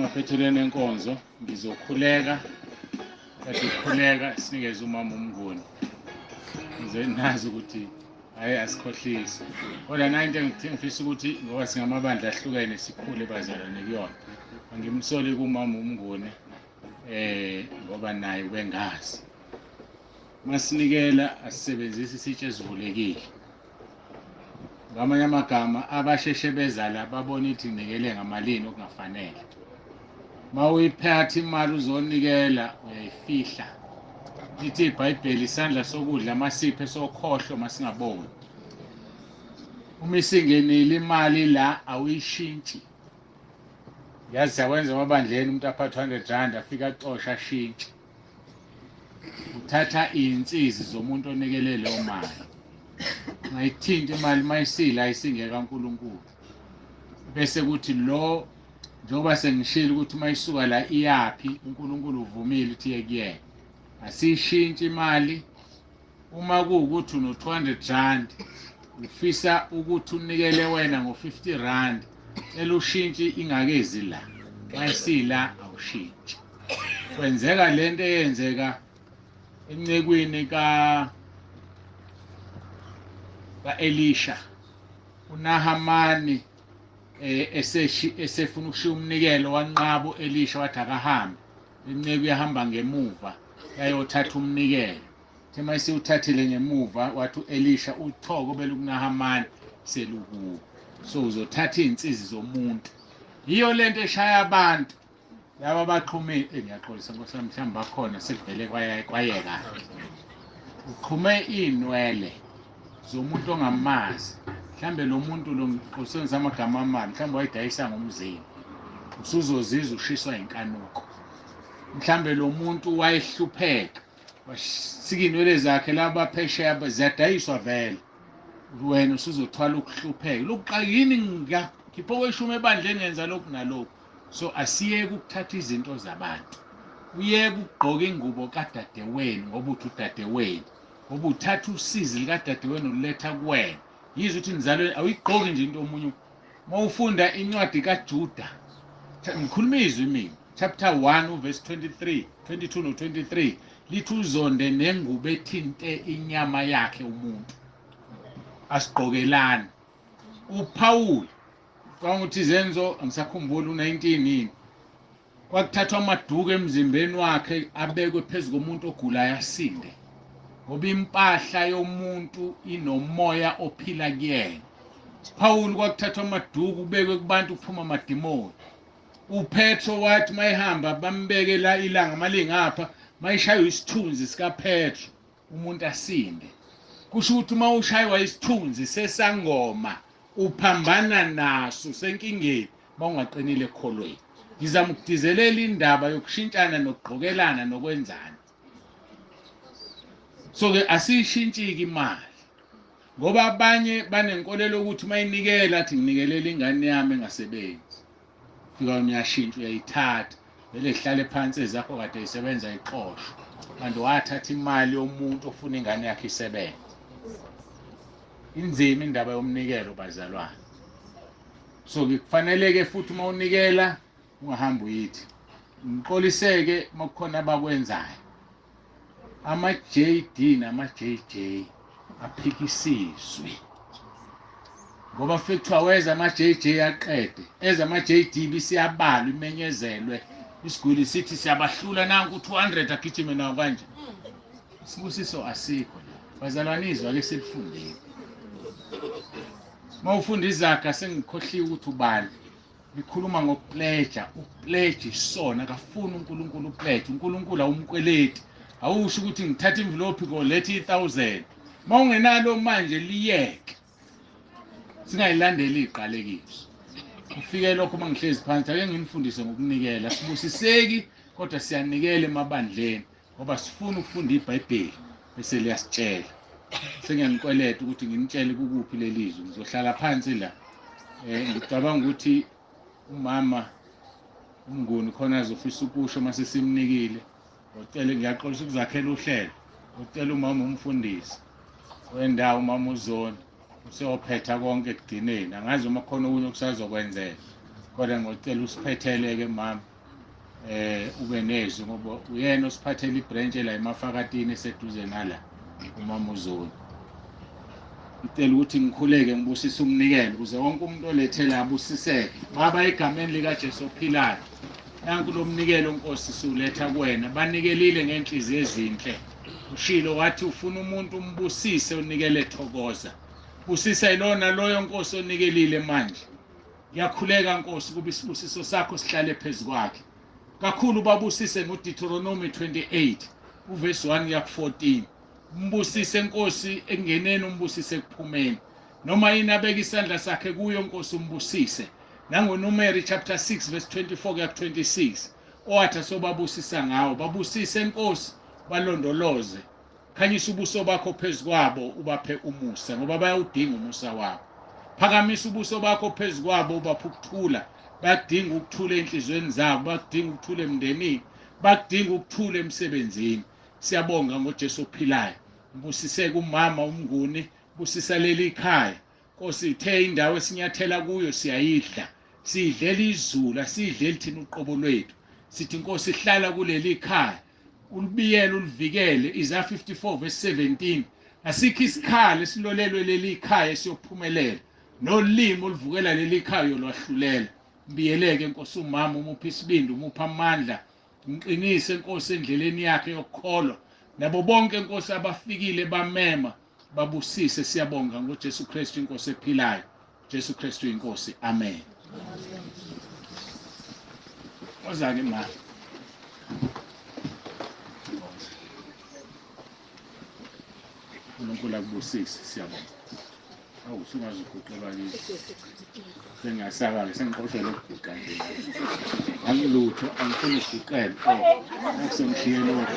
Sisemaphethelweni enkonzo, ngizokhuleka. Kade ukukhuleka sinikeze umama uMnguni. Ngize nazi ukuthi hayi asikhohlisi. Kodwa nayo into engifisa ukuthi ngoba singamabandla ahlukene sikhule bazalwane kuyona. Angimsoli kumama uMnguni ngoba naye ubengazi. Masinikela asisebenzisi isitsha esivulekile. Ngamanye amagama abasheshe beza la babona ukuthi nginikele ngamalini okungafanele. Mawuyiphatha imali uzonikela uyayifihla. Lithi iBhayibheli isandla sokudla masiphe sokhohlo masingaboni. Uma isingenile imali la awuyishintshi. Yazi siyakwenza emabandleni umuntu aphathe 100 rand afike acoshe ashintshe. Uthatha iy'nsizi zomuntu onikele leyo mali. Ungayithinta imali mayisila ayisingeka kaNkulunkulu. Bese kuthi lo njengoba sengishilo ukuthi mayisuka la iyaphi uNkulunkulu uvumile ukuthi iye kuyena. Asiyishintshi imali. Uma kuwukuthi uno 200 rand ufisa ukuthi unikele wena ngo 50 rand, cela ushintshi ingakezi la. Mayisila awushintshi. Kwenzeka lento eyenzeka encekwini ka-Elisha. uNahamani esefuna ukushiya umnikelo wanqaba uElisha wathi akahambe. Inceku yahamba ngemuva yayothatha umnikelo. Uthe mayisiwuthathile ngemuva wathi uElisha uchoko belukuNahamani selukuwo. So uzothatha iy'nsizi zomuntu. Yiyo lento eshaya abantu laba baxhume. Ngiyaxolisa nkosi yami, mhlawumbe bakhona sekuvele kwayeka. Uxhume iy'nwele zomuntu ongamazi, mhlambe lo muntu lo usebenzisa amagama amabi, mhlambe wayidayisa ngomzimba, usuzozizwa ushiswa inkanuko. Mhlambe lo muntu wayehlupheka wasika iy'nwele zakhe laba phesheya ziyadayiswa vele, wena usuzothwala ukuhlupheka. Lokhu yini ngikhipha okweshumi ebandleni ngenza lokhu nalokhu. So asiyeke ukuthatha izinto zabantu. Uyeke ukugqoka ingubo kadadewenu ngoba uthi udadewenu, ngoba uthatha usizi likadadewenu uletha kuwena. Yizwe ukuthi nizalwe awuyigqoki nje into omunye. Uma ufunda incwadi kaJuda, ngikhuluma izwi mina, chapter 1 uverse 23, 22 no 23, lithi uzonde nengubo ethinte inyama yakhe umuntu. Asigqokelani. uPaul kwawuthi izenzo angisakhumbuli u19 yini, kwakuthathwa amaduku emzimbeni wakhe abekwe phezu komuntu ogulayo asinde, ngoba impahla yomuntu inomoya ophila kuyena. Paul kwakuthathwa amaduku kubekwe kubantu kuphuma amadimoni. uPetro wathi mayihamba bambekela ilanga malingapha, mayishaywa isithunzi sikaPetro umuntu asinde. Kusho ukuthi uma ushaywa isithunzi sesangoma uphambana naso senkingeni mawungaqinile ekholweni. Ngizama ukudizelela indaba yokushintshana nokugqokelana nokwenzana. So ke asiyishintshiki imali, ngoba abanye banenkolelo ukuthi mayinikela athi nginikelela ingane yami engasebenzi, fika uyashintsha uyayithatha vele ihlale phansi ezakho kade isebenza ixoshwe, kanti wathatha imali yomuntu ofuna ingane yakhe isebenze. Inzima indaba yomnikelo bazalwane. So ke kufanele-ke futhi uma unikela ungahambi uyithi ngixoliseke uma kukhona abakwenzayo. Ama-JD nama-JJ aphikisizwe, ngoba fike kuthiwa weza ama-JJ aqede, eza ama-JD bisiyabala imenyezelwe, isigwili sithi siyabahlula nanku 200 agijime nawo kanje. Isibusiso asikho la bazalwane, izwi ake silifundeni. Uma ufunda izaga sengikhohliwe ukuthi ubani, likhuluma ngokupleja. Ukupleja isona, akafuni uNkulunkulu upleje. uNkulunkulu awumkweleti, awusho ukuthi ngithatha imvilophi koletha i1000, mawungenalo manje liyeke. Singayilandeli iqalekiso. Ufike lokho uma ngihlezi phansi ake nginifundise ngokunikela. Sibusiseki kodwa siyanikela emabandleni ngoba sifuna ukufunda iBhayibheli bese liyasitshela. Sengiyanikweleta ukuthi nginitshele kukuphi lelizwi. Ngizohlala phansi la. Ngicabanga ukuthi umama uMnguni khona azofisa ukusho mase simnikile. Ngocela, ngiyaxolisa ukuzakhela uhlelo. Ngocela umama umfundisi wendawo, umama uZoni, useyophetha konke ekugcineni. Angazi uma khona okunye okusazokwenzeka, kodwa ngocela usiphethele-ke mama. Ube nezwi ngoba uyena osiphathela ibranch la eMafakatini eseduze nala umama uZoni. Ngicela ukuthi ngikhuleke ngibusise umnikelo ukuze wonke umuntu olethela abusiseke. Baba, egameni likaJesu ophilayo, nanku lo mnikelo Nkosi siwuletha kuwena. Banikelile ngenhliziyo ezinhle. Ushilo wathi ufuna umuntu umbusise unikele thokoza. Busisa ilona loyo Nkosi onikelile manje. Ngiyakhuleka Nkosi kuba isibusiso sakho sihlale phezu kwakhe. Kakhulu babusise ngoDeuteronomy 28 uverse 1 kuya ku14. Umbusise Nkosi ekungeneni, umbusise ekuphumeni. Noma yini abeka isandla sakhe kuyo Nkosi umbusise. NangoNumeri chapter 6 verse 24 kuya ku26 owathi asobabusisa ngawo. Babusise Nkosi, balondoloze. Khanyisa ubuso bakho phezu kwabo, ubaphe umusa ngoba bayawudinga umusa wakho. Phakamisa ubuso bakho phezu kwabo, ubaphe ukuthula. Bayakudinga ukuthula enhliziyweni zabo, bayakudinga ukuthula emndenini, bayakudinga ukuthula emsebenzini. Siyabonga ngoJesu ophilayo. Ubusiseke umama uMnguni, busisa leli khaya. Nkosi, ithe indawo esinyathela kuyo siyayidla. Siyidlela izulu, asiyidleli thina uqobo lwethu. Sithi Nkosi hlala kuleli khaya. Ulibiyele, ulivikele. Isaiah 54 verse 17. Asikho isikhali esilolelwe leli khaya esiyophumelela. Nolimi oluvukela leli khaya uyolwahlulela. Mbiyeleke Nkosi umama, umuphe isibindi, umuphe amandla. Ngiqinise Nkosi endleleni yakhe yokukholwa. Nabo bonke Nkosi abafikile bamema, babusise. Siyabonga ngoJesu Kristu inkosi ephilayo. Jesu Kristu inkosi. Amen. Ozake ma. uNkulunkulu akubusise. Siyabonga. Awu usungazuguqelwa kithi. Sengiyasawa-ke, sengiqoshwe lokuguqa nje. Angilutho, angifuni ukuguqelwa. Oh, sengishiye lokho.